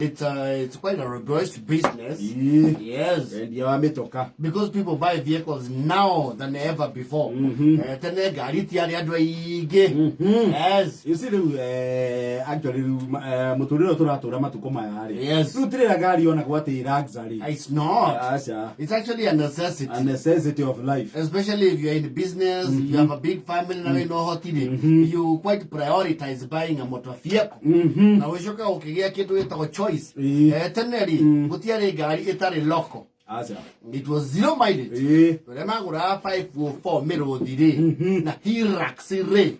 It's quite a robust business. Yes. Wendia wa mĩtoka. Because people buy vehicles now than ever before. Tene ngari tiarĩ andũ aingĩ. Yes. You see rĩu actually rĩu mũtũrĩre ũyũ tũratũra matukũ maya rĩ. Rĩu tirĩra ngari yonagwo atĩ luxury. It's not. Aca. It's actually a necessity. A necessity of life. Especially if you're in business, you have a big family na wĩna ũhoti rĩ, you quite prioritize buying a motor vehicle. Na ũcoka ũkĩgĩa kĩndũ gĩtagwo choice. Tene rĩ, gũtiarĩ ngari ĩtarĩ local. Aca. It was zero mileage. Arĩa magũraga 504 mĩrũthi rĩ, na Hilux rĩ,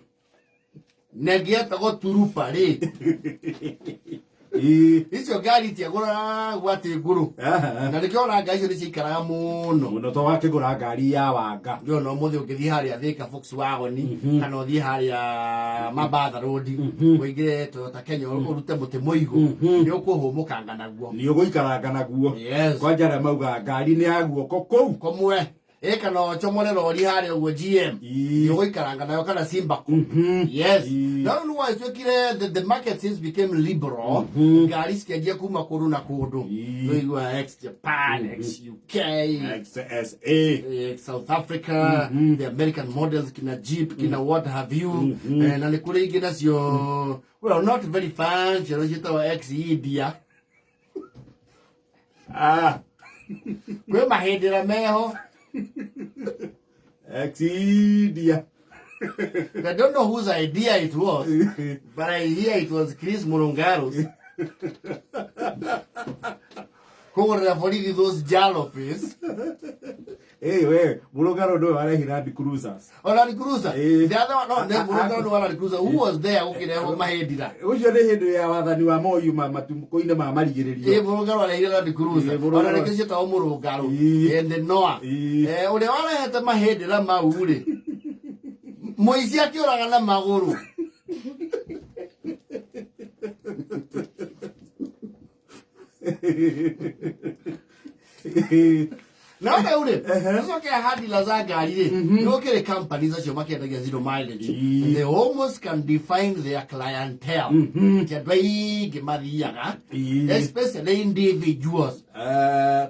na ĩngĩ yetagwo Turupa rĩ, icio ngari itiagũragwo atĩ ngũrũ. Na nĩkĩo ona ngari icio nĩ ciaikaraga mũno. Mũno to wakĩgũra ngari ya wanga. Ndĩrona ũmũthĩ ũngĩthiĩ harĩa Thika Volkswagen kana ũthiĩ harĩa Mambatha Road ũingĩre Toyota Kenya ũrute mũtĩ mũigũ nĩ ũkũhũmũkanga naguo. Nĩ ũgũikaranga naguo. Kwanja arĩa maugaga ngari nĩ ya guoko kũu. Kũmwe. Ĩ kana ũcomore rori harĩa ũguo GM. Nĩ ũgũikaranga nayo kana Simbako. Yes. No rĩu nĩ gwatuĩkire the market since became liberal. Ngari cikĩanjia kuma kũndũ na kũndũ. Ũigua ex Japan, ex UK, Ex SA, ex South Africa, the American models kina Jeep, kina what have you. Na nĩ kũrĩ ingĩ nacio, well, not very fancy, ciĩtagwo ex India. Kwĩ mahĩndĩra meho. Ex India. I don't know whose idea it was, but I hear it was Chris Murungaru's. Kũgũrĩra borithi those jalopies. Hey, we, Murungaro nĩwe warehire Land Cruisers. O Land Cruiser? The other one, no, nĩ Murungaro nĩwe wa Land Cruiser. Who was there gũkĩrehwo mahĩndĩra? Ũcio nĩ hĩndĩ ya wathani wa Moi matukũ-inĩ ma marigĩrĩrio. Ĩ, Murungaro arehire Land Cruiser. Mũrungaro. Ona nĩkĩo ciĩtagwo Murungaro. And the Noah. Ũrĩa warehete mahĩndĩra mau rĩ, mũici akĩũraga na magũrũ. No rĩu rĩ, ũcoke handila za ngari rĩ, nĩ gũkĩrĩ companies acio makĩendagia zero mileage. They almost can define their clientele. Ti andũ aingĩ mathiaga, especially individuals.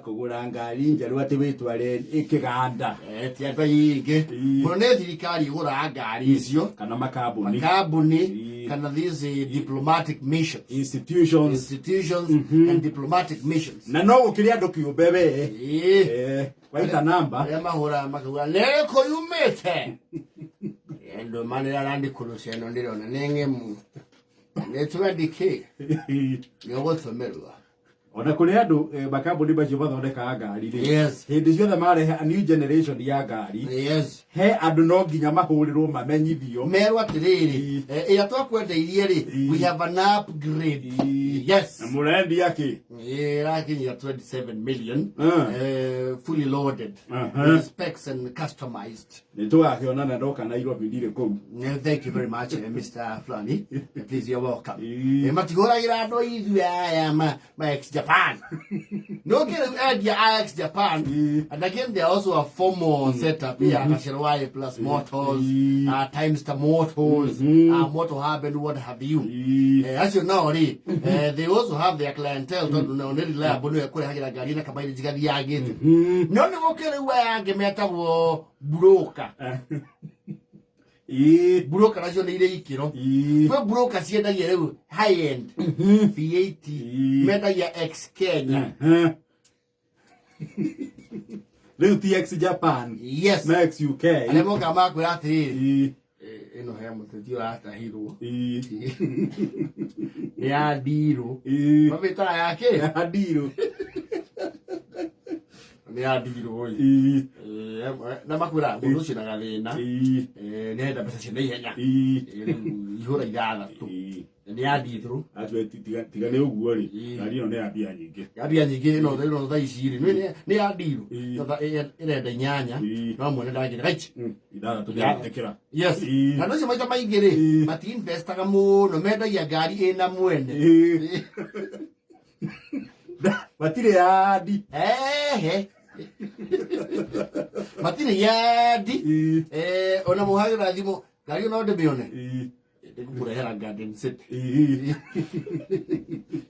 Kũgũra ngari njerũ atĩ wĩtware kĩganda. Ti andũ aingĩ. Mũno nĩ thirikari ĩgũraga ngari icio. Kana makambuni. Makambuni, kana these diplomatic missions. Institutions. Institutions and diplomatic missions. Na no gũkĩrĩ andũ kĩũmbe we. Waita namba. Arĩa mahũraga makauga, nĩ kũ yumĩte? Ndũmanĩra Land Cruiser ĩno ndĩrona nĩ ng'emu. Nĩ 20K. Nĩ ũgũtũmĩrwo. Ona kũrĩ andũ makambuni macio mathondekaga ngari rĩ. Hĩndĩ ciothe marehe a new generation ya ngari. He andũ no nginya mahũrĩrwo mamenyithio. Merwo atĩrĩrĩ, ĩrĩa twakwendeirie rĩ, we have an upgrade. Yes. Na mũrendia kĩ? Ĩrakinyia 27 million. Fully loaded. With specs and customized. Nĩ tũgakĩonana ndoka Nairobi ndirĩ kũu. Thank you very much, Mr. Flani. Please, you're welcome. Matigũragĩra andũ ithuĩ aya ma ex Japan. No kĩrĩ endia a ex Japan. And again, they are also a formal setup. Yeah, Gacero wa A Plus Motors, Times the Motors, Motor Hub and what have you. Acio nao rĩ, they also have their clientele tondũ nao nĩ reliable nĩwe kũrehagĩra ngari na kamairĩ jigathiangĩte. No nĩ gũkĩrĩ rĩu aya angĩ metagwo broker. Broker nacio nĩ irĩ ikĩro. Kwĩ broker ciendagia rĩu high end V8, mendagia ex Kenya. Rĩu ti ex Japan. Yes. Na ex UK. Arĩa mokaga makwĩra atĩrĩrĩ, ĩno he mũteti ũratahirwo. Nĩ ya ndirũ. Mamĩtaga ya kĩ? Ya ndirũ. Nĩ ya ndirũ ĩ. Na makwĩra mũndũ ũcio na gathĩna. Nĩ arenda mbeca cia naihenya. Rĩu ihũra ithathatũ. Nĩ ya ndirũ. Atue tiga nĩ ũguo rĩ, ngari ĩno nĩ ya mbia nyingĩ. Ya mbia nyingĩ ĩno ĩno thaa ici rĩ, nĩ ya ndirũ. Ĩno ĩrenda inyanya, no mwene ndangĩrega gaici. Ithathatũ nĩ Yes. Na andũ acio maita maingĩ rĩ, mati-investaga mũno, mendagia ngari ĩna mwene. Matirĩ yandi. Ehe. Matirĩ yandi. Ona mũhagĩra thimũ, ngari ĩno ndĩmĩone. Ngũkũrehera Garden City.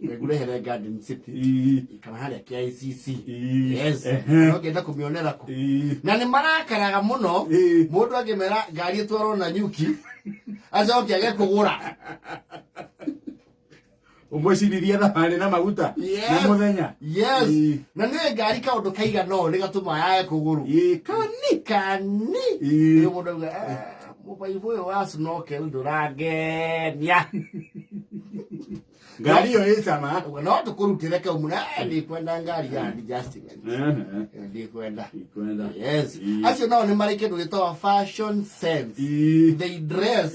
Ngũrehere Garden City. Kana harĩa KICC. Yes. No ngĩenda kũmĩonera kũ. Na nĩ marakaraga mũno mũndũ angĩmera ngari ĩtwarwo na nyuki acoke age kũgũra. Ũmwĩciririe thabarĩ na maguta Yes. na mũthenya. Yes. Na nĩ ngari kaũndũ kaigana ũũ nĩ gatũma yae kũgũrũ. Kani. Kani. Rĩu mũndũ auga, "Eh, mũbaibũ ũyũ wa snorkel ndũrangenia." Ngari ĩyo ĩ cama. Ũguo no tũkũrutĩre kau mũno, "Eh, ndikwenda ngari ya adjustment. Ndikwenda." Ikwenda. Yes. Acio nao nĩ marĩ kĩndũ gĩtagwo fashion sense. They dress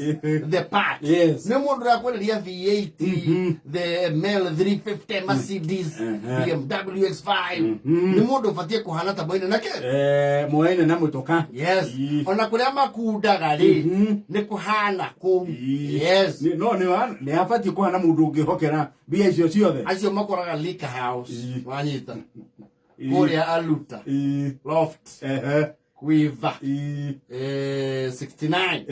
the part. Yes. Nĩ mũndũ ũrakwenderia V8, the ML 350 Mercedes, BMW X5. Nĩ mũndũ ũbatiĩ kũhana ta moine nake. Moene na mũtoka. Yes. Ona kũrĩa makundaga rĩ, nĩ kũhana kũu. Yes. No nĩ abatiĩ kũhana mũndũ ũngĩhokera mbia icio ciothe. Acio makoraga Liquor House. Wanyita. Kũrĩa Aluta. Loft. Quiver. 69.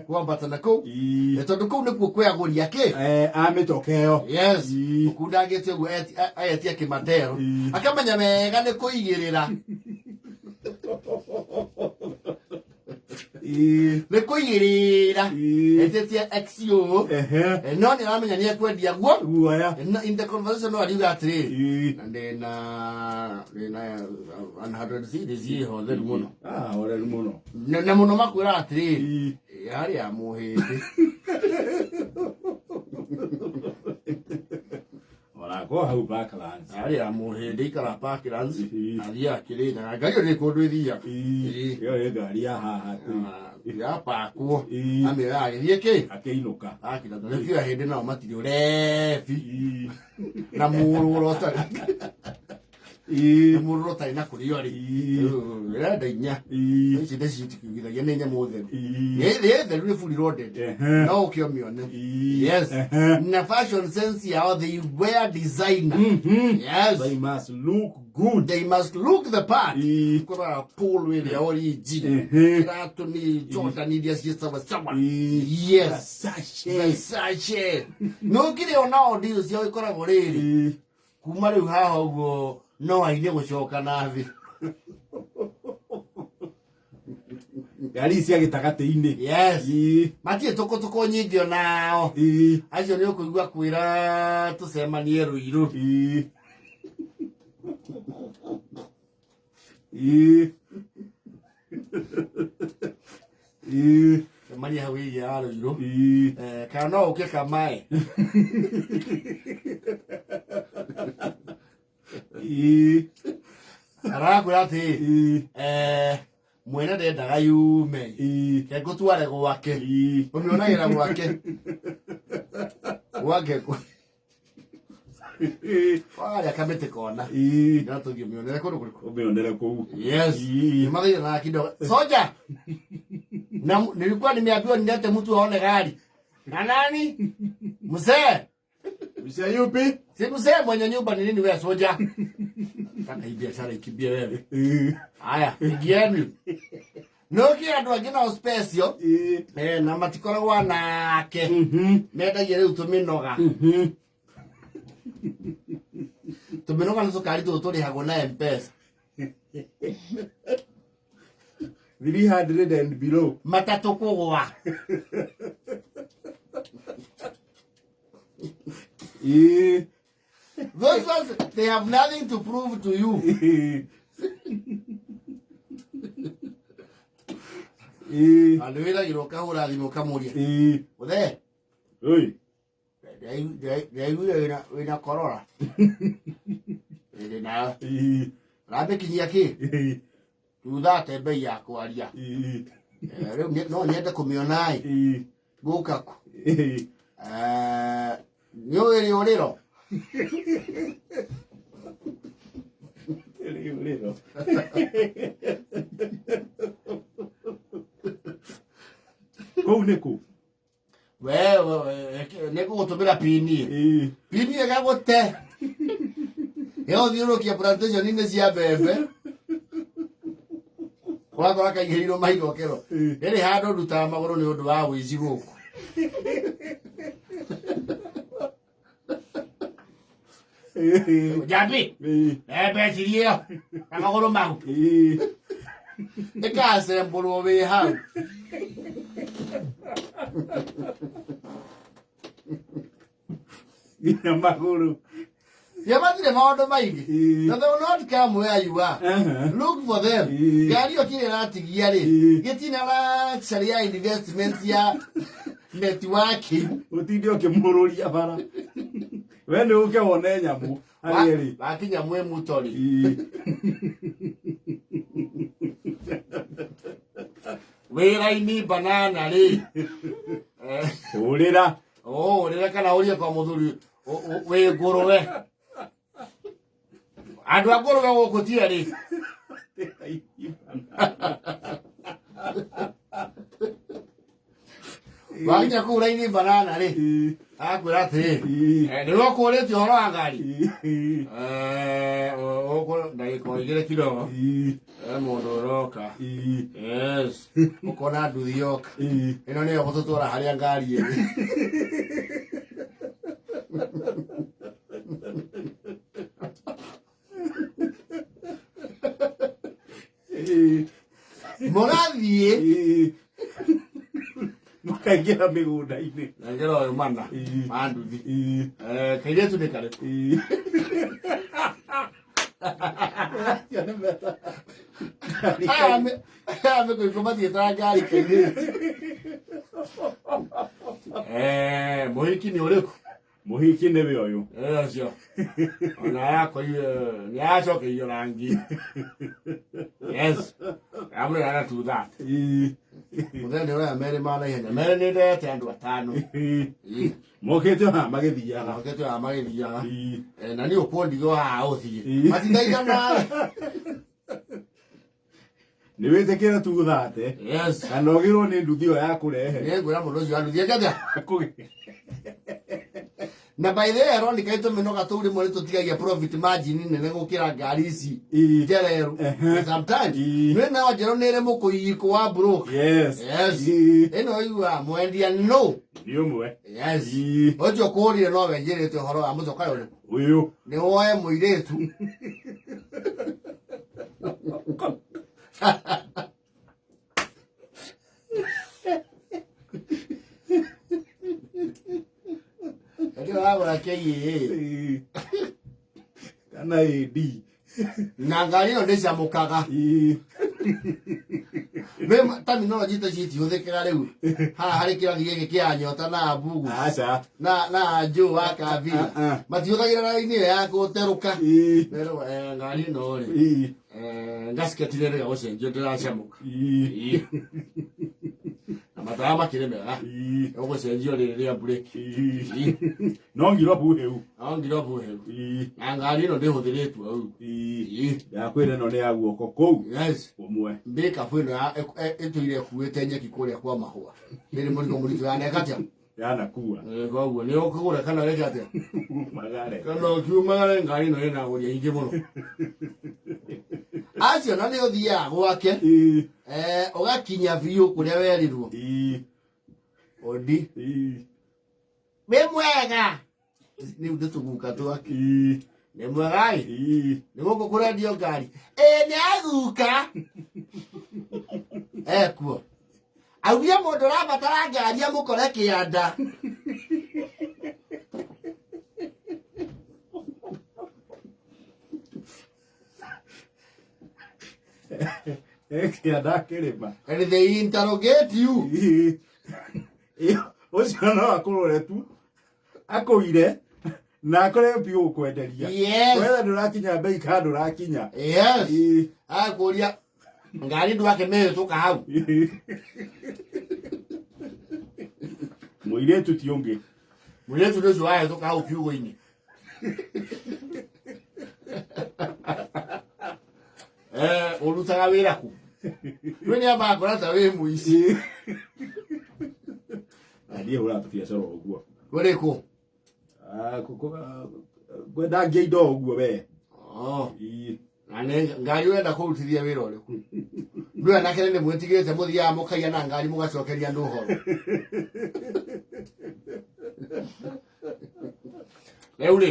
Kwambata na kũu. Tondũ kũu nĩkuo kwĩagũria kĩ? A mĩtoka ĩyo. Yes. Ũkundangĩte ũguo etia kĩmatero. Akamenya wega nĩ kũigĩrĩra. Nĩ kũigĩrĩra. Etĩtie XO. No nĩ aramenya nĩ ekwendia guo. Guoya. In the conversation no ariuga atĩrĩrĩ. Na ndĩna 100 series ĩho theru mũno. Ah, horeru mũno. Na mũno makwĩra atĩrĩrĩ. Yarĩ ya mũhĩndĩ. Orako hau Parklands. Yarĩ ya mũhĩndĩ ikara Parklands. Athiaga Kĩrĩnyaga. Ngari ĩyo ndĩrĩ kũndũ ĩthiaga. Ĩyo nĩ ngari ya haha tu. Yapakwo. Amĩoya agĩthiĩ kĩ? Akĩinũka. Akĩra tondũ kila hĩndĩ nao matirĩ ũrebi. Na mũrũro ũtarĩ. Na mũrũro ũtarĩ na kũrĩa ũrĩ. Ĩrenda inya. Ici nĩcio itikiugithagia nĩ nyamũ theru. Nĩ theru nĩ fully loaded. No ũke ũmĩone. Yes. Na fashion sense yao, they wear designer. Yes. They must look good. They must look the part. Kũrora polo ĩrĩa oriji. Kĩratũ nĩ Jordan iria ciĩ sawa sawa. Yes. Versace. Versace. No kire onao ndio ciao ikoragwo rĩrĩ. Kuma rĩu haha ũguo no aine gũcoka na thĩ. Ngari cia gĩtagatĩ-inĩ. Yes. Matirĩ tũkũtũkũ nyingĩ onao. Acio nĩ ũkũigua kwĩra tũcemanie Rũirũ. Cemania hau area ya Rũirũ. Kana no ũke Kamae. Arakwĩra atĩ mwene ndendaga yume. Ke ngũtware gwake. Ũmĩonagĩra gwake. Gwake. Warĩa kamĩtĩ kona. Na tũthiĩ ũmĩonere kũndũ kũrĩkũ? Ũmĩonere kũu. Yes. Nĩmathiĩ kidogo. Soja. Na nilikuwa nimeambiwa nilete mtu aone gari. Na nani? Mzee. Mzee yupi? Si mzee mwenye nyumba ni nini wewe soja? Nataka hii biashara ikimbie wewe. Haya, ingieni. Noki andũ angĩ nao special. Na matikoragwo anake. Mendagia rĩu tũmĩnoga. Tũmĩnoga nĩ tũkari tũtũ tũrĩhagwo na M-Pesa. 300 and below. Matatũ kũgũa. Those ones, they have nothing to prove to you. Andũ wĩragĩrwo ũkahũra thimũ ũkamũria. Mũthee. Oi. Ndaiguire wĩna korora. Ĩrĩ nayo. Ũramĩkinyia kĩ? Tuthate mbei ya kwaria. Rĩu no nyende kũmĩona ĩ. Gũka kũ? Nĩ ũĩ rĩũrĩro? Rĩũrĩro. Kũu nĩ kũ? We nĩ ngũgũtũmĩra pini. Pini ĩgagũte. Ĩgũthiũrũrũkia plantation-inĩ cia mbembe. Ũrakora kaigĩrĩirwo mahiga ũkerwo. Rĩrĩ handũ ndutaga magũrũ nĩ ũndũ wa ũici gũkũ. Njambi mbeciri ĩyo na magũrũ mau ĩkacembũrwo wĩ hau. Nginya magũrũ. Ya matirĩ maũndũ maingĩ. Na they will not come where you are. Look for them. Ngari ĩyo kĩrĩa ĩratigia rĩ, gĩtina luxury ya investment ya networking. Ũtinde ũkĩmũrũria bara. We nĩ ũke wone nyamũ harĩa ĩrĩ. Wakinya mwĩ mutori. Wĩra-inĩ banana rĩ. Ũrĩra. Ũrĩra kana ũrie kwa mũthuri wĩ ngũrũwe. Andũ a ngũrũwe gũkũ ti erĩ. Wakinya kũu raini banana rĩ, akwĩra atĩrĩ, nĩwe ũkũrĩtie ũhoro wa ngari. Ũkũ ndagĩka o igĩrĩ kidogo. Mũndũ ũroka. Yes. Ũkona nduthi yoka. Ĩno nĩyo gũtũtwara harĩa ngari ĩrĩ. Mũrathiĩ. Mũkaingĩra mĩgũnda-inĩ. Nengera ũyũ mana wa nduthi. Kairĩtu nĩ karĩkũ? Aya mĩkũikũ matiĩtaga ngari kairĩtu. Mũhiki nĩ ũrĩkũ? Mũhiki nĩwe ũyũ. Ũcio. Ona yakwa nĩ yacokeirio rangi. Yes. I'm gonna do that. Mũthenya nĩ ũroya merĩ ma naihenya. Merĩ nĩ ndete andũ atano. Mokĩte o haha magĩthiaga. Mokĩte o haha magĩthiaga. Na niĩ ũkũndigwo haha ũthiĩ. Matindaigana nawe. Nĩ wĩtĩkĩre tu thate. Yes. Kana ũgĩrwo nĩ nduthi ĩyo ya kũrehe. Nĩ ngwĩra mũndũ ũcio wa nduthi eke atĩa? Na by the way, Veronica itũmĩnoga tũu rĩmwe nĩ tũtigagia profit margin nene gũkĩra ngari ici njereru. Sometimes nĩ nayo njerũ nĩ ĩrĩ mũkũiyiko wa broke. Yes. Yes. Ĩno ĩiguaga mwendia no. Nĩ ũmwe. Yes. Ũcio kũrire no we njĩrĩte ũhoro wa mũcoka ũrĩkũ. Ũyũ. Nĩ woe mũirĩtu. Ndio wagũra KAA. Kana AD. Na ngari ĩyo ndĩcamũkaga. Terminology ta ici itihũthĩkaga rĩu haha harĩ kĩrathi gĩkĩ kĩa nyota na mbugu. Aca. Na Joe wa Kavira. Matihũthagĩra raini ĩyo ya gũterũka. Merwo ngari ĩno rĩ. Gasket nĩ ĩrega gũcenjio ndĩracamũka. Na matawa makĩrĩ mega. Ũgũcenjio rĩrĩ rĩa breki. No ngirobu heu. No ngirobu heu. Na ngari ĩno ndĩhũthĩrĩtwo hau. Ndakwĩra ĩno nĩ ya guoko kũu. Yes. Ũmwe. Mbĩkabu ĩno ĩtũire ĩkuĩte nyeki kũrĩa kwa mahũa. Nĩrĩ mũrigo mũritũ yaneka atĩa? Yanakua. Koguo nĩ ũkũgũra kana ũreke atĩa? Magare. Kana ũkiumagare ngari ĩno ĩna agũri aingĩ mũno. Acio na nĩ ũthiaga gwake. Ũgakinya biũ kũrĩa werirwo. Odi. Wĩ mwega. Nĩ ũndũ tũguka twake. Nĩ mwega ĩ. Nĩ gũkũ kũrendio ngari. Ĩ nĩ aguka. Ekuo. Augire mũndũ ũrabatara ngari amũkore kĩanda. Kĩanda kĩrĩma. And they interrogate you. Ũcio no akũrore tu. Akũire na akore biũ ũkwenderia. Yes. Wetha ndũrakinya bei kana ndũrakinya. Yes. Akũria ngari ndwakĩmĩhĩtũka hau. Mũirĩtu ti ũngĩ. Mũirĩtu nĩ ũcio wahĩtũka hau kiugũ-inĩ. Ũrutaga wĩra kũ? Rĩu nĩ ambaga kuona ta wĩ mũici. Na niĩ hũraga tũbiacara ũguo. Ũrĩkũ? Ngwendangia indo ũguo we. Na nĩ ngari ũrenda kũrutithia wĩra ũrĩkũ? Ndũĩ anake nĩ mwĩtigĩrĩte mũthiaga mũkaiya na ngari mũgacokeria andũ ũhoro. Rĩu rĩ,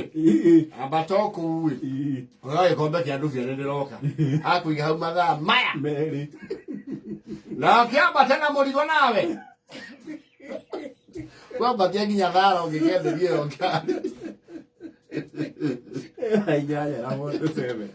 ambata o kũu ĩ, oya gĩkombe kĩa ndubia nĩ ndĩroka akũiga hau mathaa maya Merĩ. Na ũkĩambata na mũrigo nawe kwambatia nginya thara ũngĩkenderia ĩyo ngari. 8 na 47.